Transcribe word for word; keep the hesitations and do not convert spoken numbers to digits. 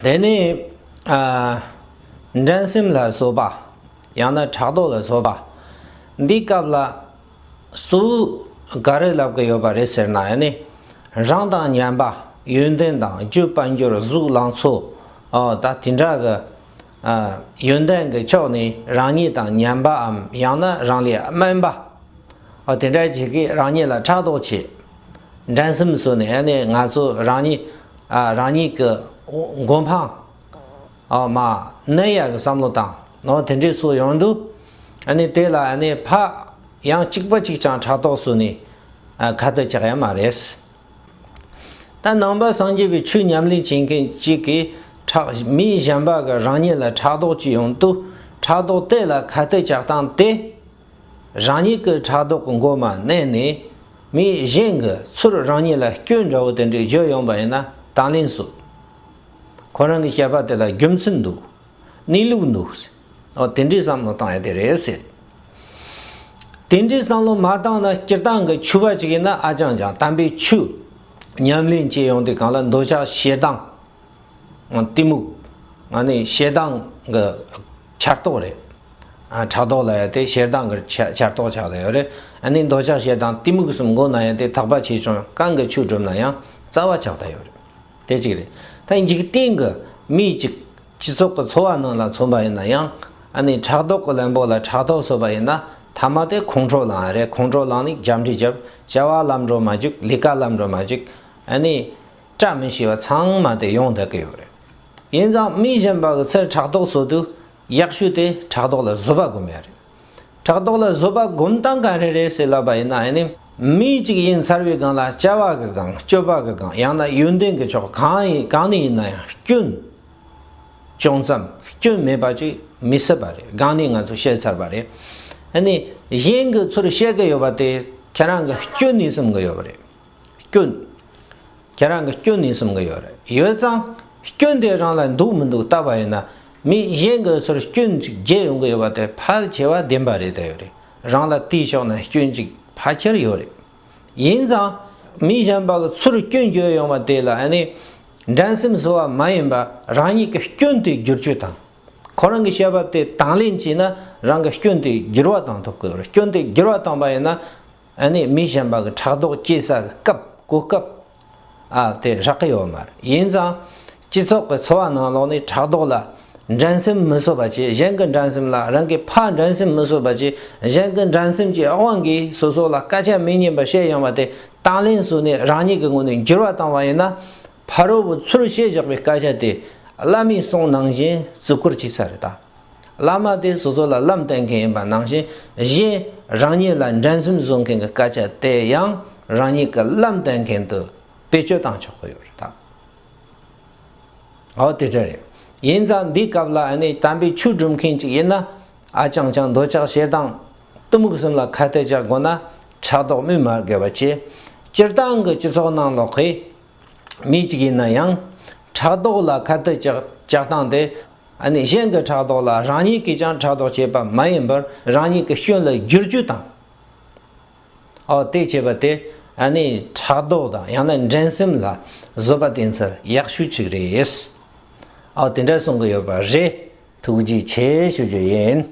དེ་ནས་ཨ། འགྲན་སེམས་ལ་སོགས་པ། ཡང་ན་ཕྲག་དོག་ལ་སོགས་པ། འདིའི་སྐབས་ལ་གཙོ་བོ་ག་རེ་ལབ་ཀྱི་ཡོད་པ་རེད་ཟེར་ན། ཡང་ནི་རང་དང་མཉམ་པ། ཡོན་ཏན་དང་རྒྱུ་དཔལ་འབྱོར་གཟུགས་ལང་ཚོ། ཨོ་ད་དེ་འདྲ་གི་ཨ། ཡོན་ཏན་གྱི་ཕྱོགས་ནས་རང་ཉིད་དང་མཉམ་པའམ། ཡང་ན་རང་ལས་དམན་པ། ཨོ་དེ་འདྲ་ཅིག་གིས་རང་ཉིད་ལ་ཕྲག་དོག་བྱེད། འགྲན་སེམས་བཟོས་ནས། ཨ་ནི་ང་ཚོ་རང་ཉིད་ཨ། རང་ཉིད་ཀྱི་གོ་འཕང་ཨ་མ་གནས་ཡག་གི་བསམ་བློ་བཏང་། ཨོ་དེ་འདྲས་སོགས་ཡོང་དུས། ཨ་ནི་དེ་ལ་ཨ་ནི་ཕ་ཡང་གཅིག་པ་གཅིག་རྐྱང་ཕྲག་དོག་བཟོས་ནས་ཨ། ཁ་གཏད་བཅག་ཡ་མ་རེད། ད་ནང་པ་སངས་རྒྱས་པའི་ཆོས་ཉམས་ལེན་བྱེད་མཁན་གཅིག་གིས་ཕྲག་མི་གཞན་པ་གིས་རང་ཉིད་ལ་ཕྲག་དོག་ཅིག་ཡོང་དུས། ཕྲག་དོག་དེ་ལ་ཁ་གཏད་བཅག་སྟངས་དེ། རང་ཉིད་ཀྱི་ཕྲག་དོག་གི་མགོ་མ་མནན་ནས། མི་གཞན་གྱིས་ཚུར་རང་ཉིད་ལ་སྐྱོན་འདྲ་བོ་དེ་འདྲ་བརྗོད་ཡོང་པ་ཡིན་ན། དང་ལེན་བཟོ། ཁོ་རང་གི་བཤད་པ་དེ་ལ་རྒྱུ་མཚན་འདུག་གནས་ལུགས་འདུག་ཨོ་དེ་འདྲའི་བསམ་བློ་བཏང་ཡ་དེ་རེད་ཟེར། དེ་འདྲའི་བསམ་བློ་མ་བཏང་ན། སྤྱིར་བཏང་གི་ཆོས་པ་ཅིག་ཡིན་ན། ཨ་ཅང་ཅང་དམ་པའི་ཆོས་ཉམས་ལེན་བྱེད་ཡོང་དུས་སྒང་ལ། འདོད་ཆགས་ཞེ་སྡང་གཏི་མུག་ཨ་ནི་ཞེ་སྡང་གི་ཆར་གཏོགས་རེད། ཨ། ཕྲག་དོག་ལབ་ཡ་དེ་ཞེ་སྡང་གི་ཆ་ཆར་གཏོགས་ཆགས་བསྡད་ཡོད་རེད། ཨ་ནི་འདོད་ཆགས་ཞེ་སྡང་གཏི་མུག་གསུམ་མགོ་ན་ཡ་དེ། ཐག་པ་ཆད་བྱུང་། གང་གི་ཆོས་སྒྲུབ་ན་ཡང་རྩ་བ་ཆགས་བསྡད་ཡོད་རེད། དེ་གཅིག་རེད། ད་འཇིག་རྟེན་གྱི་མི་གཅིག་སྤྱི་ཚོགས་ཀྱི་འཚོ་བ་ནང་ལ་མཚོན་པ་ཡིན་ན་ཡང་། ཨ་ནི་ཕྲག་དོག་གི་ལན་པོ་ལ་ཕྲག་དོག་བཟོས་པ་ཡིན་ན། མཐའ་མ་དེ་ཁོང་ཁྲོ་ལངས་རེད། ཁོང་ཁྲོ་ལངས་ནས་རྒྱབ་འདྲེ་རྒྱབ། བྱ་བ་ལམ་འགྲོ་མ་འཇུག་ལས་ཀ་ལམ་འགྲོ་མ་འཇུག་ཨ་ནི་བཀྲ་མི་ཤིས་པ་ཚང་མ་དེ་ཡོང་བསྡད་ཀྱི་ཡོད་རེད། ཡིན་ཙང་མི་གཞན་པ་གི་ཚུར་ཕྲག་དོག་བཟོ་དུས། ཡག་ཤོས་དེ་ཕྲག་དོག་ལ་བཟོད་པ་སྒོམ་ཡ་རེད། ཕྲག་དོག་ལ་བཟོད་པ་སྒོམ་སྟངས་ག་རེ་རེད་ཟེར་ལབ་པ་ཡིན་ན། ཨ་ནི་མི་གཅིག་ཡིན་ཚར་བའི་སྒང་ལ། བྱ་བ་གི་སྒང་། སྤྱོད་པ་གི་སྒང་། ཡང་ན་ཡོན་ཏན་གྱི་ཕྱོགས། གང་ཡིན་གང་ནས་ཡིན་ན་ཡང་སྐྱོན། ཅུང་ཙམ་སྐྱོན་མེད་པ་ཅིག་མི་སྲིད་པ་རེད། སྒང་ནས་ང་ཚོ་བཤད་ཚར་བ་རེད། ཨ་ནི་གཞན་གྱིས་ཚུར་བཤད་ཀྱི་ཡོད་པ་དེ་ཁྱེད་རང་གི་སྐྱོན་ནས་བཟུང་གི་ཡོད་པ་རེད། སྐྱོན། ཁྱེད་རང་གི་སྐྱོན་ནས་བཟུང་གི་ཡོད་རེད། ཡོད་ཙང་སྐྱོན་དེ་རང་ལ་འདུག་མི་འདུག་བལྟས་པ་ཡིན་ན། མི་གཞན་གྱིས་ཚུར་སྐྱོན་ཅིག་བརྗོད་ཡོང་གི་ཡོད་པ་དེ་ཕལ་ཆེ་བ་བདེན་པ་རེད་བསྡད་ཡོད་རེད། རང་ལ་དེའི་ཕྱོགས་ནས་སྐྱོན་ཅིག་ཕལ་ཆེར་ཡོད་རེད། ཡིན་ཙང་མི་གཞན་པ་གིས་ཚུར་སྐྱོན་བརྗོད་ཡོང་བ་དེ་ལ། ཨ་ནི་འགྲན་སེམས་བཟོ་བ་མ་ཡིན་པར་རང་ཉིད་ཀྱི་སྐྱོན་དེ་བསྒྱུར་བཅོས་དང་། ཁོ་རང་གི་བཤད་པ་དེ་དང་ལེན་བྱས་ན། རང་གི་སྐྱོན་དེ་འགྱུར་བ་བཏང་ཐུབ་ཀྱི་ཡོད་རེད། སྐྱོན་དེ་འགྱུར་བ་བཏང་པ་ཡིན་ན། ཨ་ནི་མི་གཞན་པ་གི་ཕྲག་དོག་སྐྱེ་ས་གི་སྐབས། གོ་སྐབས་ཨ་དེ་རག་གི་ཡོད་མ་རེད། ཡིན་ཙང་སྤྱི་ཚོགས་ཀྱི་འཚོ་བ་ནང་ལོགས་ནས་ཕྲག་དོག་ལ་འགྲན་སེམས་མི་བཟོ་བ་བྱས། གཞན་གྱི་འགྲན་སེམས་ལ་རང་གི་ཕ་འགྲན་སེམས་མི་བཟོ་བ་བྱས། གཞན་གྱི་འགྲན་སེམས་ཀྱི་དབང་གིས་སོ་སོ་ལ་སྐད་ཆ་མི་སྙན་པ་བཤད་ཡོང་བ་དེ་དང་ལེན་བཟོས་ནས་རང་ཉིད་ཀྱི་ངོས་ནས་འགྱུར་བ་བཏང་བ་ཡིན་ན། ཕ་རོལ་པོས་ཚུར་བཤད་བཞག་པའི་སྐད་ཆ་དེ་བླ་མའི་གསུང་ནང་བཞིན་བརྩི་བཀུར་བྱེད་ས་རེད་ད། བླ་མ་དེ་སོ་སོ་ལ་ལམ་སྟོན་མཁན་ཡིན་པ་ནང་བཞིན། གཞན་རང་ཉིད་ལ་འགྲན་སེམས་བཟོ་མཁན་གྱི་སྐད་ཆ་དེ་ཡང་རང་ཉིད་ཀྱི་ལམ་སྟོན་མཁན་དུ་བེད་སྤྱོད་བཏང་ཆོག་གི་ཡོད་རེད་ད། འོ་དེ་འདྲ་རེད། ཡིན་ཙང་འདིའི་སྐབས་ལ་ཨ་ནི་དམ་པའི་ཆོས་སྒྲུབ་མཁན་ཅིག་ཡིན་ན། ཨ་ཅང་ཅང་འདོད་ཆགས་ཞེ་སྡང་གཏི་མུག་གསུམ་ལ་ཁ་གཏད་བཅག་དགོས་ན། ཕྲག་དོག་སྨོས་མ་དགོས་པ་བྱས། སྤྱིར་བཏང་གི་སྤྱི་ཚོགས་ནང་ལོགས་ཀྱི་མི་གཅིག་ཡིན་ན་ཡང་། ཕྲག་དོག་ལ་ཁ་གཏད་བཅག་བཅག་སྟངས་དེ། ཨ་ནི་གཞན་གྱི་ཕྲག་དོག་ལ་རང་ཉིད་ཀྱིས་ཀྱང་ཕྲག་དོག་བྱེད་པ་མ་ཡིན་པར། རང་ཉིད་ཀྱི་སྐྱོན་ལ་བསྒྱུར་བཅོས་དང་། ཨོ་དེ་བྱེད་པ་དེ། ཨ་ནི་ཕྲག་དོག་དང་ཡང་ན་འགྲན་སེམས་ལ་བཟོད་པ་བསྟེན་ཚུལ་ཡག་ཤོས་ཅིག་རེད། ཨོ་དེ་འདྲ་གསུང་གི་ཡོད་པ་རེད། ཐུགས་རྗེ་ཆེ་ཞུ་རྒྱུ་ཡིན།